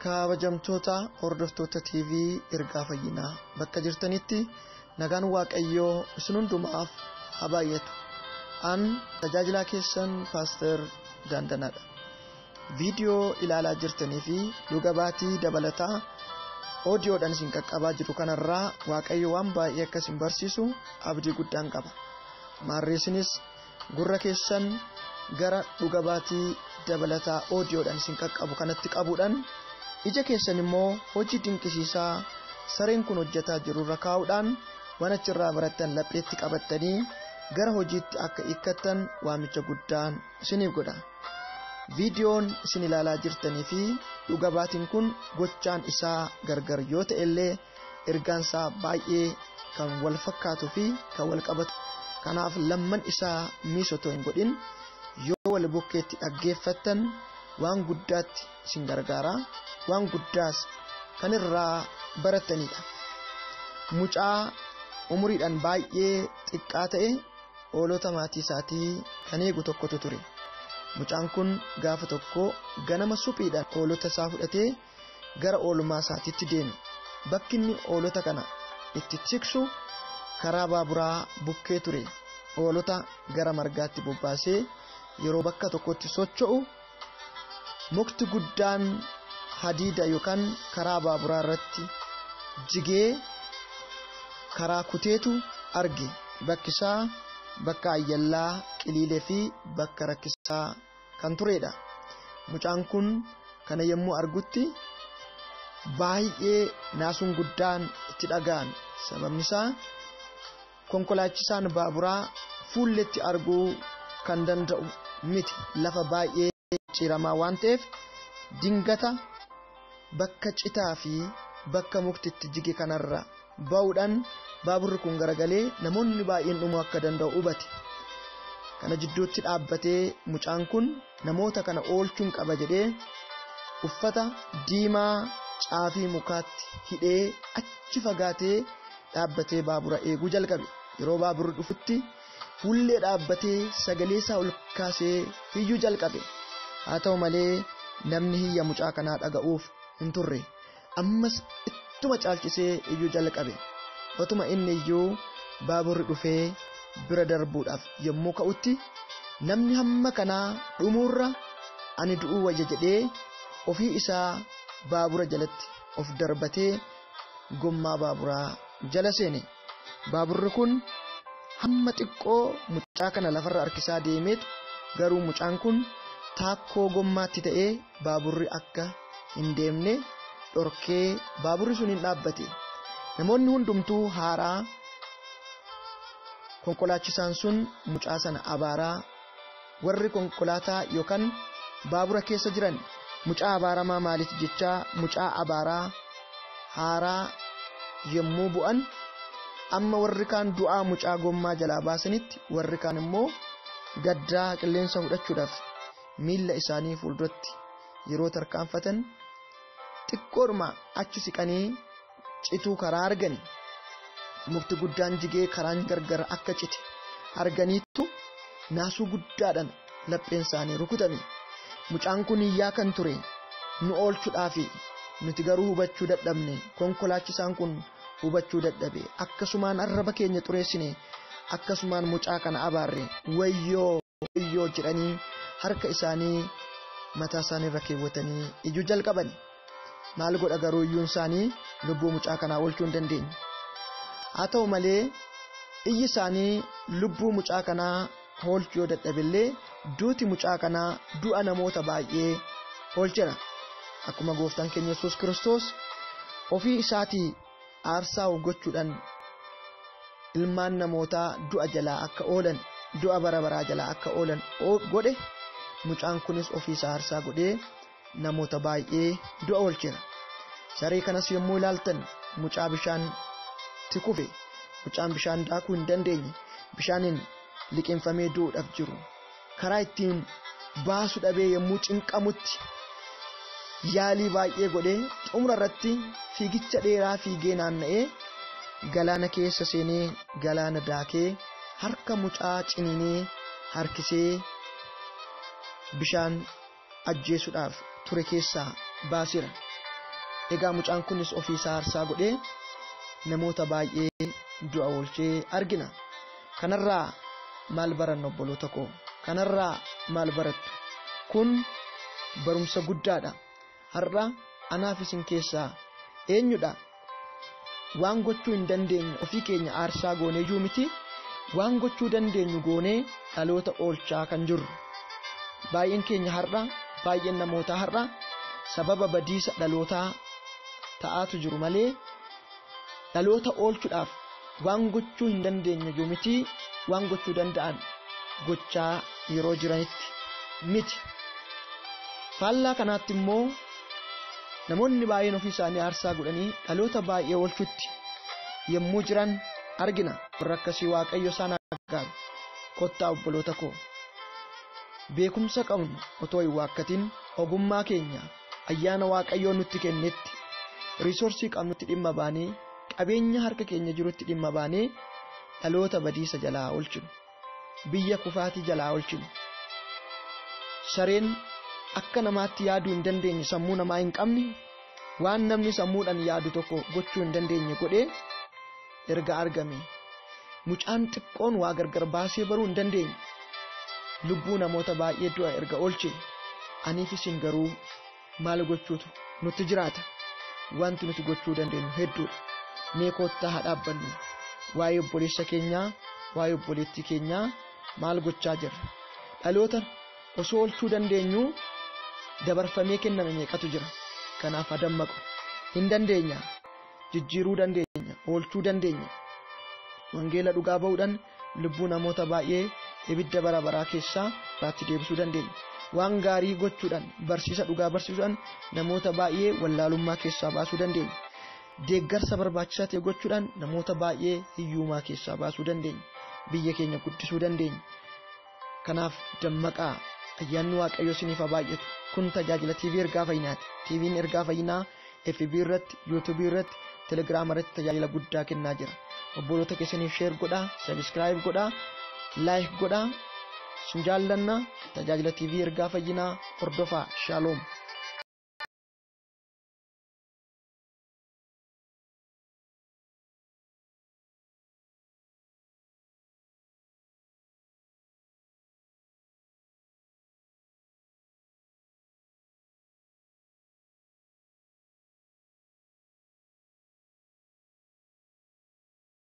Kabajamtoota hordoftoota TV Ergaa Fayyinaa bakka jirtanitti nagaan Waaqayyoo isin hundumaaf haa baay'atu. An tajaajilaa keessan Paaster Daandanaadha. Viidiyoo ilaalaa jirtanii fi dhuga baatii dabalataa oodiyoodhaan isin qaqqabaa jiru kanarraa Waaqayyo waan baay'ee akka isin barsiisu abdii guddaan qaba. Maarreesinis gurra keessan gara dhuga baatii dabalataa oodiyoodhaan isin qaqqabu kanatti qabuudhaan ija keessan immoo hojii dinqisiisaa sareen kun hojjetaa jirurra kaa'uudhaan waan achirraa barattan lapheetti qabattanii gara hojiitti akka hiikkattan waamicha guddaan isiniif godha. Viidiyoon isin ilaalaa jirtanii fi dhuga baatiin kun gochaan isaa gargar yoo ta'e illee ergaan isaa baay'ee kan wal fakkaatuu fi kan wal qabatu. Kanaaf lamman isaa miisotoo hin godhin yoo wal bukkeetti dhaggeeffattan waan guddaatti isin gargaara. Waan guddaas kan irraa barattanidha. Mucaa umuriidhaan baay'ee xiqqaa ta'e hoolota maatii isaatii kan eegu tokkotu ture. Mucaan kun gaafa tokko ganama suphiidhaan hoolota isaa fudhatee gara oolmaa isaatiitti deeme. Bakki inni hoolota kana itti tiksu karaa baaburaa bukkee ture. Hoolota gara margaatti bobbaasee yeroo bakka tokkotti socho'u mukti guddaan hadiida yookaan karaa baaburaa irratti jigee karaa kuteetu arge. Bakki isaa bakka ayyallaa qiliilee fi bakka rakkisaa kan turedha. Mucaan kun kana yommuu argutti baay'ee naasuun guddaan itti dhaga'ame. Sababni isaa konkolaachisaan baaburaa fuulletti arguu kan danda'u miti. Lafa baay'ee ciramaa waan ta'eef dingata bakka citaa fi bakka mukti itti jige kanarra ba'uudhaan baaburri kun garagalee namoonni baay'een dhumuu akka danda'u hubate. Kana jidduutti dhaabbatee mucaan kun namoota kana oolchuun qaba jedhee uffata diimaa caafii mukaatti hidhee achi fagaatee dhaabbatee baabura eeguu jalqabe. Yeroo baaburri dhufutti fuullee dhaabbatee sagalee isaa ol kaasee iyyuu jalqabe. Haa ta'u malee namni hiyya mucaa kanaa dhaga'uuf hin turre. Ammas ittuma caalchisee iyyuu jalqabe. Otuma inni iyyuu baaburri dhufee bira darbuudhaaf yommuu ka'utti namni hamma kanaa dhumuurra ani du'uu wayya jedhee ofii isaa baabura jalatti of darbatee gommaa baaburaa jala seene. Baaburri kun hamma xiqqoo mucaa kana lafarra harkisaa deemeetu garuu mucaan kun taakkoo gommaatti ta'ee baaburri akka hin deemne dhorkee baaburri sun hin dhaabbate. Namoonni hundumtuu haaraa konkolaachisaan sun mucaa sana abaaraa warri konkolaataa yookaan baabura keessa jiran mucaa abaaramaa maaliif jechaa mucaa abaaraa haaraa yommuu bu'an amma warri kaan du'aa mucaa gommaa jalaa baasanitti warri kaan immoo gaddaa qilleensa fudhachuudhaaf miilla isaanii fuulduratti yeroo tarkaanfatan xiqqoodhuma achi siqanii cituu karaa argani. Mukti guddaan jigee karaan gargar akka cite arganiittu naasuu guddaadhaan lapheen isaanii rukutame. Mucaan kun iyyaa kan ture nu oolchuudhaafi nuti garuu hubachuu dadhabne. Konkolaachisaan kun hubachuu dadhabe. Akkasumaan arraba keenya xureessine, akkasumaan mucaa kana abaarre, wayyoo wayyoo jedhanii harka isaanii mataa isaanii irra keewwatanii iyyuu jalqaban. Maal godha garuu iyyuun isaanii lubbuu mucaa kanaa oolchuu hin dandeenye. Haa ta'u malee iyyi isaanii lubbuu mucaa kanaa oolchuu yoo dadhabillee duuti mucaa kanaa du'a namoota baay'ee oolcheera. Akkuma gooftaan keenya Yesuus Kiristoos ofii isaatii aarsaa gochuudhaan ilmaan namootaa du'a jalaa akka oolan, du'a bara baraa jalaa akka oolan godhe, mucaan kunis ofii isaa aarsaa godhee namoota baay'ee du'a oolcheera. Saree kanas yommuu ilaaltan mucaa bishaan kufe, mucaan bishaan daakuu hin dandeenye, bishaaniin liqinfamee du'uudhaaf jiru, karaa ittiin baasu dhabee yommuu cinqamutti yaalii baay'ee godhee xumura irratti fiigicha dheeraa fiigee naanna'ee galaana keessa seenee galaana daakee harka mucaa ciniinee harkisee bishaan ajjeesuudhaaf ture keessaa baaseera. Egaa mucaan kunis ofiisaa aarsaa godhee namoota baay'ee du'a oolchee argina. Kanarraa maal baranna obboloota koo? Kanarraa maal barattu? Kun barumsa guddaadha. Har'a anaaf isin keessaa eenyudha? Waan gochuu hin dandeenye ofii keenya aarsaa goonee iyyuu miti, waan gochuu dandeenyu goonee dhaloota oolchaa kan jirru. Baay'een keenya har'a, baay'een namootaa har'a sababa badiisa dhalootaa ta'aatu jiru malee dhaloota oolchuudhaaf waan gochuu hin dandeenye iyyuu miti, waan gochuu danda'an gochaa yeroo jiranitti miti. Faallaa kanaatti immoo namoonni baay'een ofii isaanii aarsaa godhanii dhaloota baay'ee oolchutti yommuu jiran argina. Warra akkasii Waaqayyo isaan gargaaru. Kottaa obboloota koo, beekumsa qabnu otoo hin waakkatin ogummaa keenya ayyaana Waaqayyoo nutti kennetti, riisoorsii qabnutti dhimma baanee, qabeenya harka keenya jirutti dhimma baanee dhaloota badiisa jalaa oolchinu, biyya kufaatii jalaa oolchinu. Sareen akka namaatti yaaduu hin dandeenye, sammuu namaa hin qabne, waan namni sammuudhaan yaadu tokko gochuu hin dandeenye godhee erga argame, mucaan xiqqoon waa gargar baasee baruu hin dandeenye lubbuu namoota baay'ee du'a erga oolche, aniif isin garuu maal gochuutu nutti jiraata? Wanti nuti gochuu dandeenyu hedduudha. Mee koottaa haa dhaabbannu. Waa'ee obboleessa keenyaa, waa'ee obboleettii keenyaa maal gochaa jirra? Dhaloota osoo oolchuu dandeenyu dabarfamee kenname meeqatu jira? Kanaaf haa dammaqu. Hin dandeenya, jijjiiruu dandeenya, oolchuu dandeenya. Wangeela dhugaa ba'uudhaan lubbuu namoota baay'ee ibidda bara baraa keessaa biraatti deebisuu dandeenya. Waan gaarii gochuudhaan, barsiisa dhugaa barsiisuudhaan namoota baay'ee wallaalummaa keessaa baasuu dandeenya. Deeggarsa barbaachisaa ta'e gochuudhaan namoota baay'ee hiyyummaa keessaa baasuu dandeenya. Biyya keenya guddisuu dandeenya. Kanaaf dammaqaa, ayyaanni Waaqayyoo isiniif haa baay'atu. Kun tajaajila TV Ergaa Fayyinaati. TV'n Ergaa Fayyinaa FB irratti, YouTube irratti, Telegram irratti tajaajila guddaa kennaa jira. Obboloota keessaniif share godhaa, subscribe godhaa, like godhaa. Sin jaallanna. Tajaajila TV Ergaa Fayyinaa hordofaa. Shalom.